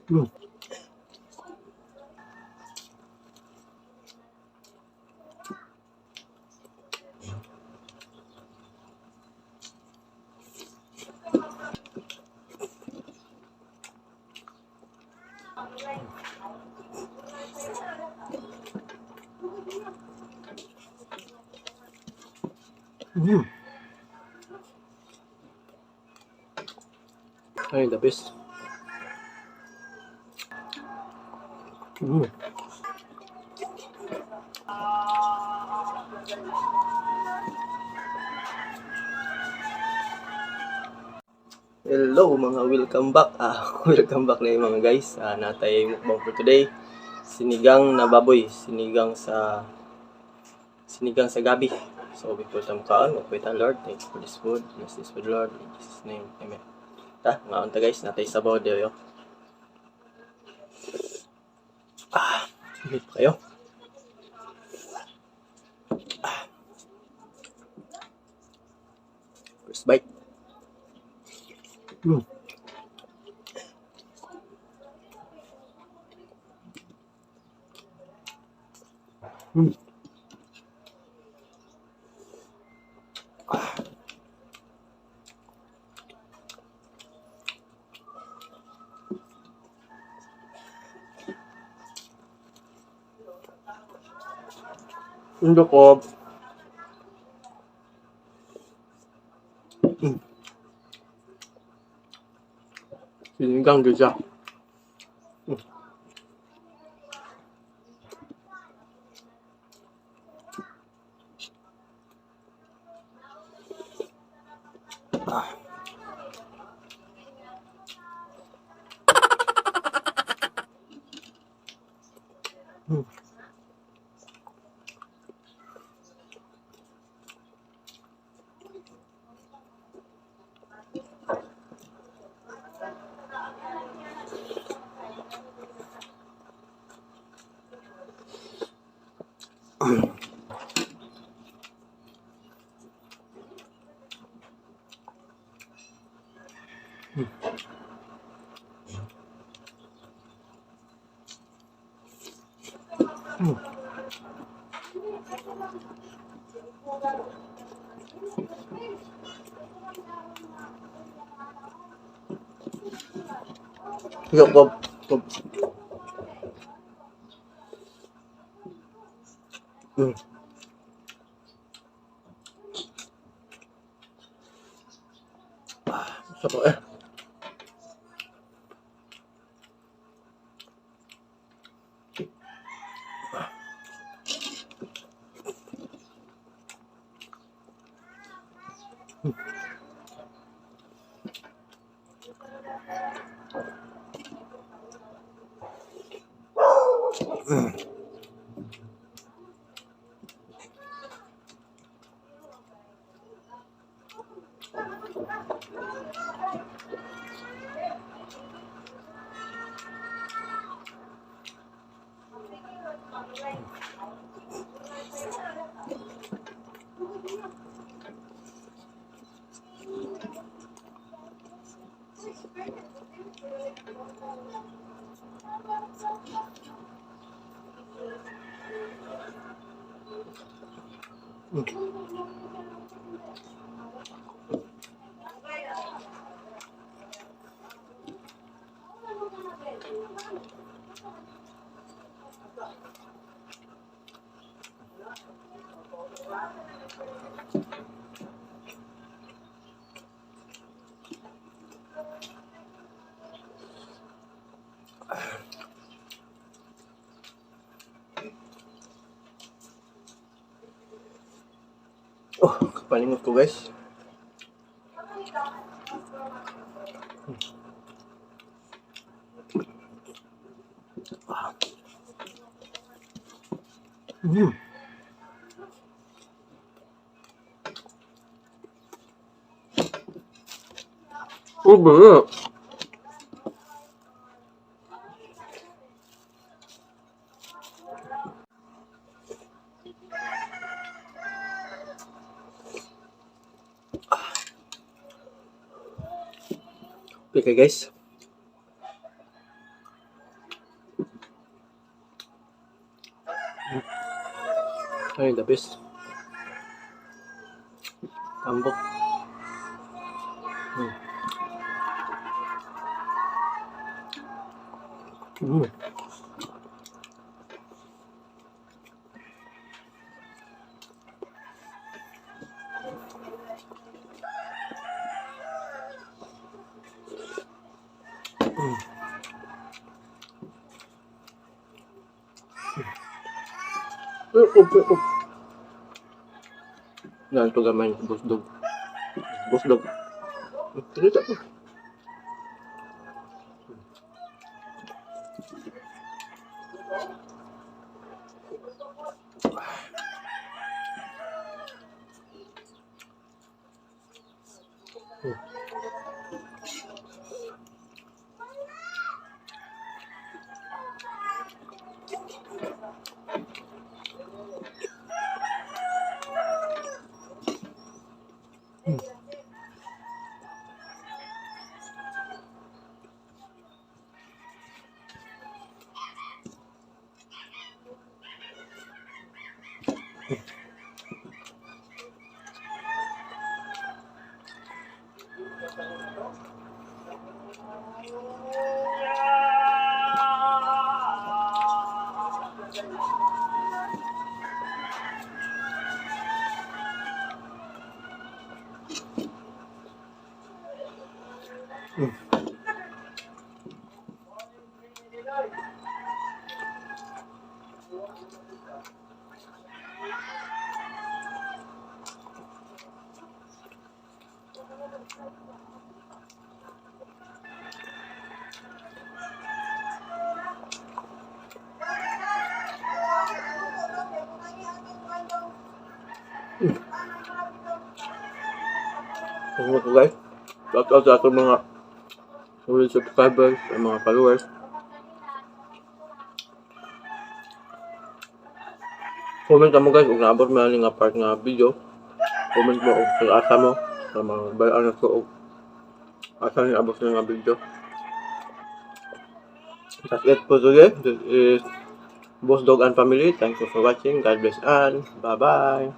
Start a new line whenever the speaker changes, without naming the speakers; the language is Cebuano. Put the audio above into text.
Ay, the best. Hello mga, welcome back. Welcome back na yung mga guys. Natay mukbang for today. Sinigang na baboy, sinigang sa gabi. So before ta mukaon, magpray ta. Lord, thank you for this food. Bless this food, Lord. In Jesus' name. Amen. Ta, ngaon ta, guys, natay sabaw diri. Init pa kayo. First bite. Indo ko. Sinigang gyud siya. Yo, go, go. Sarap eh. Oh, kapalimot ko, guys. Ube. Okay guys. Ay, the best. Tambok. Up, up. Yan, ito gamay, busdog. Busdog. Sige, ko. Salamat po, guys. Shout out sa atong mga solid subscribers, sa mga followers. Comment mo, guys, kung naabot mo ani nga part nga video. Comment mo og pag-asa mo sa mga balaan na ko og asa ni abot na nga video. That's it for today. This is Boss Dog and Family. Thank you for watching. God bless and bye-bye.